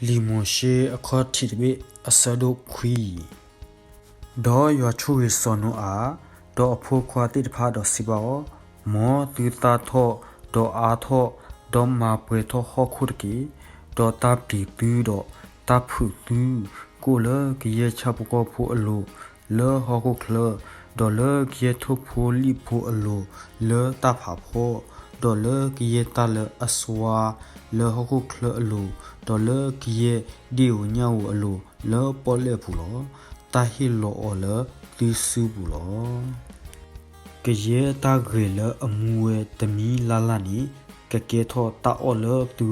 လံာ်မိၤၡ့အခီၣ်ထံးတဘ့ၣ်အဆၢဒိၣ်ခွံ. ဒီးယွၤဆိၣ်ဂ့ၤစီၤနိအၤ, ဒီးအဖိခွါသ့ၣ်တဖၣ်ဒီးစံးဘၣ်အီၤ, မ်သုသၣ်ထီၣ်, ဒီးအါထီၣ်, ဒီးမၤပှဲၤထီၣ်ဟီၣ်ခိၣ်တက့ၢ်. ဒီးတၢ်ပျံၤသုဒီးတၢ်ဖုးသု ကအိၣ်လၢကယဲၢ်ဆၣ်ဖိကီၢ်ဖိအလိၤ, လၢဟီၣ်ခိၣ်ချၢ, ဒီးလၢကယဲၢ်ထိၣ်ဖိလံၣ်ဖိအလိၤ, လၢတၢ်ဖးဖီ, ဒီးလၢကယဲၢ်တၢ်လၢအစွါ, လၢဟီၣ်ခိၣ်ချၢအလိၤ, ဒီးလၢကယဲၢ်ဒ့ၣ်ဧိၤညၣ်ဧိၤအလိၤ, လၢပီၣ်လဲၣ်ပူၤလီၤ. တၢ်ဟ့ၣ်လီၤအီၤလၢသုစုပူၤလီၤ. ကယဲၢ်တၢ်ဂ့ၤလၢအမူဝဲတမံၤလၢ်လၢ်န့ၣ် ကကဲထီၣ်တၢ်အီၣ်လၢသု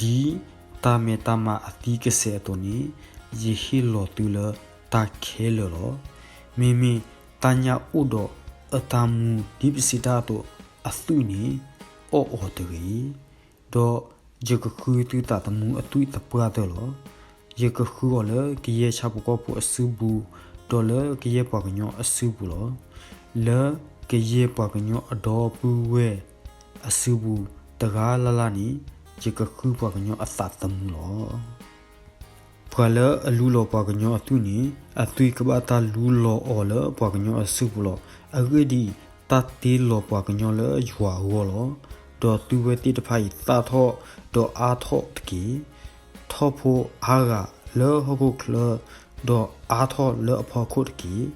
ဂီၢ်, ဒ်တၢ်မဲတၢ်မါအသံကစဲးအသိးန့ၣ်, ယဟ့ၣ်လီၤသုလၢတၢ်ခဲလၢာ်လီၤ. မ့မ့ၢ်တၢ်ညၣ်အိၣ်ဒီးအတၢ်မူဒ်ပစံးတၢ်အသိးအသွံၣ်န့ၣ်, အီၣ်အီၤတဂ့ၤ. ဒီးယကဃုသုသးသမူအသွံၣ်သပှၢ်တၢၢ်လီၤ. ယကဃုအီၤလၢကယဲၢ်ဆၣ်ဖိကီၢ်ဖိအစုပူၤ, ဒီးလၢကယဲၢ်ပှၤကညီအစုပူၤလီၤ. လၢကယဲၢ်ပှၤကညီအဒီပုၢ်ဝဲၢ်အစုပူၤတဂၤလၢ်လၢ်န့ၣ်, ယကဃုပှၤကညီအသးသမူလီၤ. ပှၤလၢအလူလီၤပှၤကညီအသွံၣ်န့ၣ်, အသွံၣ်ကဘၣ်တၢ်လူလီၤအီၤလၢပှၤကညီအစုပူၤလီၤ. အဂ့ၢ်ဒ်အံၤ, တၢ်တ့လီၤပှၤကညီလၢယွၤအဂီၢ်လီၤ. ဒီးသုဝဲသ့ၣ်တဖၣ်အံၤသၣ်ထီၣ်, ဒီးအါထီၣ်တက့ၢ်. ထီၣ်ဖိအါဂၤလၢဟီၣ်ခိၣ်ချၢ, ဒီးအါထီၣ်လၢအဖီခိၣ်တက့ၢ်.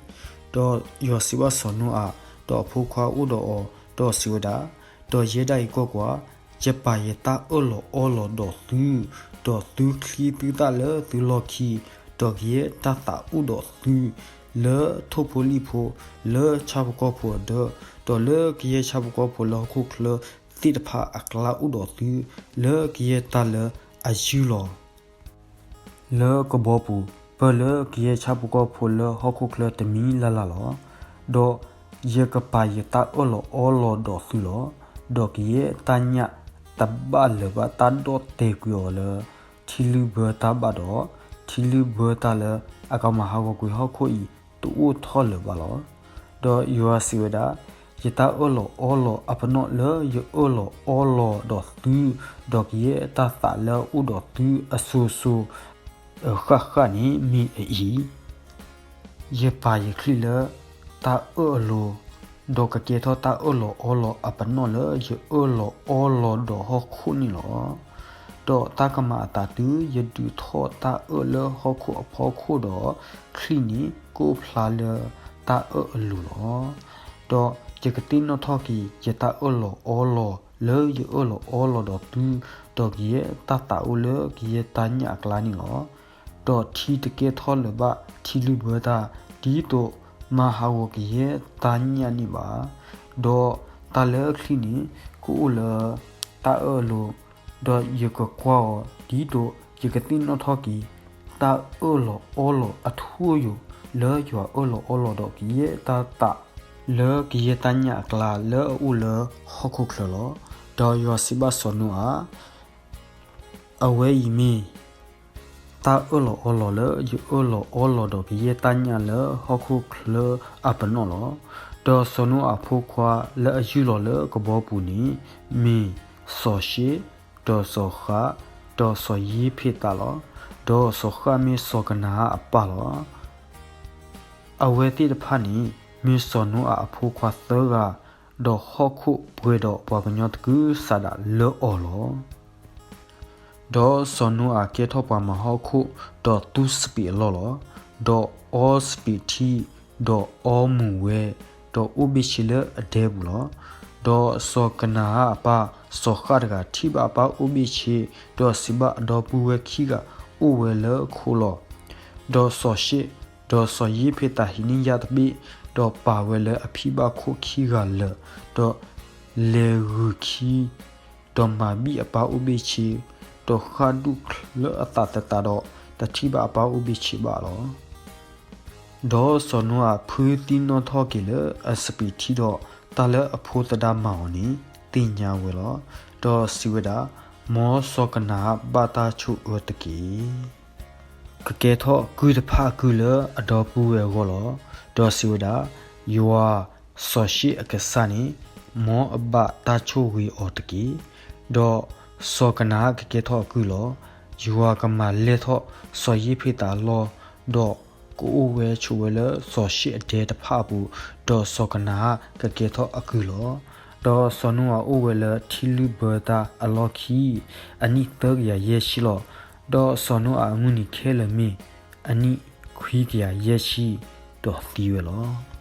ဒီးယွၤစံးဘၣ်စီၤနိအၤ, ဒီးအဖိခွါအိၣ်ဒီးအီၤ, ဒီးစံးဝဲဒၣ်, ဒီးယဲဒၣ်အံၤကွၢ်ကွၢ်, ယပာ်ယတၢ်အၢၣ်လီၤအီလီၤဒီးသု, ဒီးသုချံသုသၣ်လၢသုလီၢ်ခံ, ဒီးကယဲၢ်တၢ်သးအိၣ်ဒီးသု, လၢထိၣ်ဖိလံၣ်ဖိ, လၢဆၣ်ဖိကီၢ်ဖိအဒၢ, ဒီးလၢကယဲၢ်ဆၣ်ဖိကီၢ်ဖိလၢဟီၣ်ခိၣ်ချၢသ့ၣ်တဖၣ်အကျါအိၣ်ဒီးသု, လၢကယဲၢ်တၢ်လၢအယုၢ်လီၤ လၢကဘီပူၤ, ပၢၢ်လၢကယဲၢ်ဆၣ်ဖိကီၢ်ဖိလၢဟီၣ်ခိၣ်ချၢတမံၤလၢ်လၢ်လီၤ. ဒီးယကပာ်ယတၢ်အၢၣ်လီၤအီလီၤဒီးသုလီၤ. ဒီးကယဲၢ်တၢ်ညၣ်တဘၣ်လၢၤဘၣ်တၢ်ဒီၣ်တဲာ်ကွံာ်အီၤလၢ ထံလုၢ်ဘၢတၢ်ဘၣ်ဒီး, ထံလုၢ်ဘၢတၢ်လၢအကမၤဟးဂီၤကွံာ်ဟီၣ်ခိၣ်အံၤ တအိၣ်ထီၣ်လၢၤဘၣ်လီၤ. ဒီးယွၤစံးဝဲဒၣ်, ယတၢ်အၢၣ်လီၤအီလီၤအပနီၣ်လၢယအၢၣ်လီၤအီလီၤဒီးသု, ဒီးကယဲၢ်တၢ်သးလၢအအိၣ်ဒီးသုအစိၤစိၤ ဃၣ်ဃၣ်န့ၣ်မ့ၢ်အအံၤ, ယပာ်ယချံၣ်လၢတၢ်အၢၣ်အလိၤ, ဒီးကကဲထီၣ်တၢ်အၢၣ်လီၤအီလီၤအပနီၣ်လၢယအၢၣ်လီၤအီလီၤဒီးဟီၣ်ခိၣ်န့ၣ်လီၤ. ဒီးတၢ်ကမၤအသးတုၤယဒုးထီၣ်တၢ်အၢၣ်လၢဟီၣ်ခိၣ်အဖီခိၣ်ဒီး, ချံၣ်န့ၣ်ကိးဖျါလၢတၢ်အၢၣ်အလိၤလီၤ. ဒီးယကသ့ၣ်နီၣ်ထီၣ်က့ၤယတၢ်အၢၣ်လီၤအီလီၤလၢယအၢၣ်လီၤအီလီၤဒီးသု, ဒီးကယဲၢ်တၢ်သးအိၣ်လၢကယဲၢ်တၢ်ညၣ်အကျါန့ၣ်လီၤ. ဒီးထံတကဲထီၣ်လၢၤဘၣ်ထံလုၢ်ဘၢတၢ်, ဒ်သိးမၤဟးဂီၤကယဲၢ်တၢ်ညၣ်န့ၣ်ဘၣ်. ဒီးတၢ်လၢချံၣ်န့ၣ်ကအိၣ်လၢတၢ်အၢၣ်အလိၤ, ဒီးယကကွၢ်အီၤဒ်သိးယကသ့ၣ်နီၣ်ထီၣ်က့ၤ တၢ်အၢၣ်လီၤအီလီၤအထူအယိာ် လၢယွၤအၢၣ်လီၤအီလီၤဒီးကယဲၢ်တၢ်သး လၢကယဲၢ်တၢ်ညၣ်အကျါလၢအအိၣ်လၢဟီၣ်ခိၣ်ချၢလီၤ. ဒီးယွၤစံးဘၣ်စီၤနိအၤ, အဝဲအံၤမ့ၢ်တၢ်အၢၣ်လီၤအီလီၤလၢယအၢၣ်လီၤအီလီၤဒီးကယဲၢ်တၢ်ညၣ်လၢဟီၣ်ခိၣ်ချၢအပနီၣ်လီၤ. ဒီးစီၤနိအၤအဖိခွါလၢအယုၢ်လီၤလၢကဘီပူၤန့ၣ် မ့ၢ်စီၤၡ့ၣ်, ဒီးစီၤဃၣ်, ဒီးစီၤယ့ဖ့းသးလီၤ. ဒီးစီၤဃၣ်မ့ၢ်စီၤကနၤအၣ်အပၢ်လီၤ. အဝဲသ့ၣ်တဖၣ်န့ၣ် မ့ၢ်စီၤနိအၤအဖိခွါသၢဂၤ, ဒီးဟီၣ်ခိၣ်ပှဲၤဒီးပှၤကညီသကုၤဆးဒးလၢအီၤလီၤ. ဒီးစီၤနိအၤကဲထီၣ်ပှၤမၤဟီၣ်ခိၣ်, ဒီးသူစပံးအလီၢ်လီၤ. ဒီးအီစပံးထံ, ဒီးအီမူၤဝဲ, ဒီးအိၣ်ဘ့ၣ်ဆ့လၢအဒဲပူၤလီၤ. ဒီးစီၤကနၤအၣ်အပၢ်စီၤဃၣ်တဂၤထံၣ်ဘၣ်အပၢ်အိၣ်ဘ့ၣ်ဆ့, ဒီးစံးဘၣ်အဒီပုၢ်ဝဲၢ်ခံဂၤအိၣ်ဝဲလၢခိလီၤ. ဒီးစီၤၡ့ၣ်, ဒီးစီၤယ့ဖ့းသးဟံးန့ၢ်ယၣ်တဘ့ၣ်, ဒီးပာ်ဝဲလၢအဖံဘၣ်ခိၣ်ခံဂၤလၢာ်, ဒီးလဲၤဂုာ်ခံ, ဒီးမၤဘံၣ်အပၢ်အိၣ်ဘ့ၣ်ဆ့, ဒီးဃၣ်ဒူၣ်ချၢအသးသတးဒီး, တထံၣ်ဘၣ်အပၢ်အိၣ်ဘ့ၣ်ဆ့ဘၣ်လီၤ. ဒီးစီၤနိအၤဖုသံနီၣ်ထီၣ်က့ၤလၢအစပံးထံဒီး, တၢ်လၢအဖိသဒါမၤအီၤန့ၣ်သ့ၣ်ညါဝဲလီၤ. ဒီးစံးဝဲဒၣ်, မ်စီၤကနၤအၣ်ဘၣ်တၢ်ဆိၣ်အၢတက့ၢ်. ကကဲထီၣ်ကုၢ်တဖၣ်အကုၢ်လၢအဒီပုၢ်ဝဲၢ်အဂီၢ်လီၤ. ဒီးစံးဝဲဒၣ်, ယွၤစီၤၡ့ၣ်အကစၢ်န့ၣ်, မ်အဘၣ်တၢ်ဆိၣ်ဂ့ၤအီၤတက့ၢ်. ဒီးစီၤကနၤအၣ်ကကဲထီၣ်အကုၢ်လီၤ. ယွၤကမၤလဲၢ်ထီၣ်စီၤယ့းဖ့းသးအလီၢ်, ဒီးကအိၣ်ဝဲဆိးဝဲလၢစီၤၡ့ၣ်အဒဲတဖၣ်အပူၤ, ဒီးစီၤကနၤဧၣ်ကကဲထီၣ်အကုၢ်လီၤ. ဒီးစီၤနိအၤအိၣ်ဝဲလၢထံလုၢ်ဘၢတၢ်အလီၢ်ခံ အနံၣ်သၢကယၤယဲၢ်ဆံလီၤ. ဒီးစီၤနိအၤအမုၢ်နံၤခဲလၢာ်မ့ၢ်အနံၣ်ခွံကယၤယဲၢ်ဆံ, ဒီးသံဝဲလီၤ.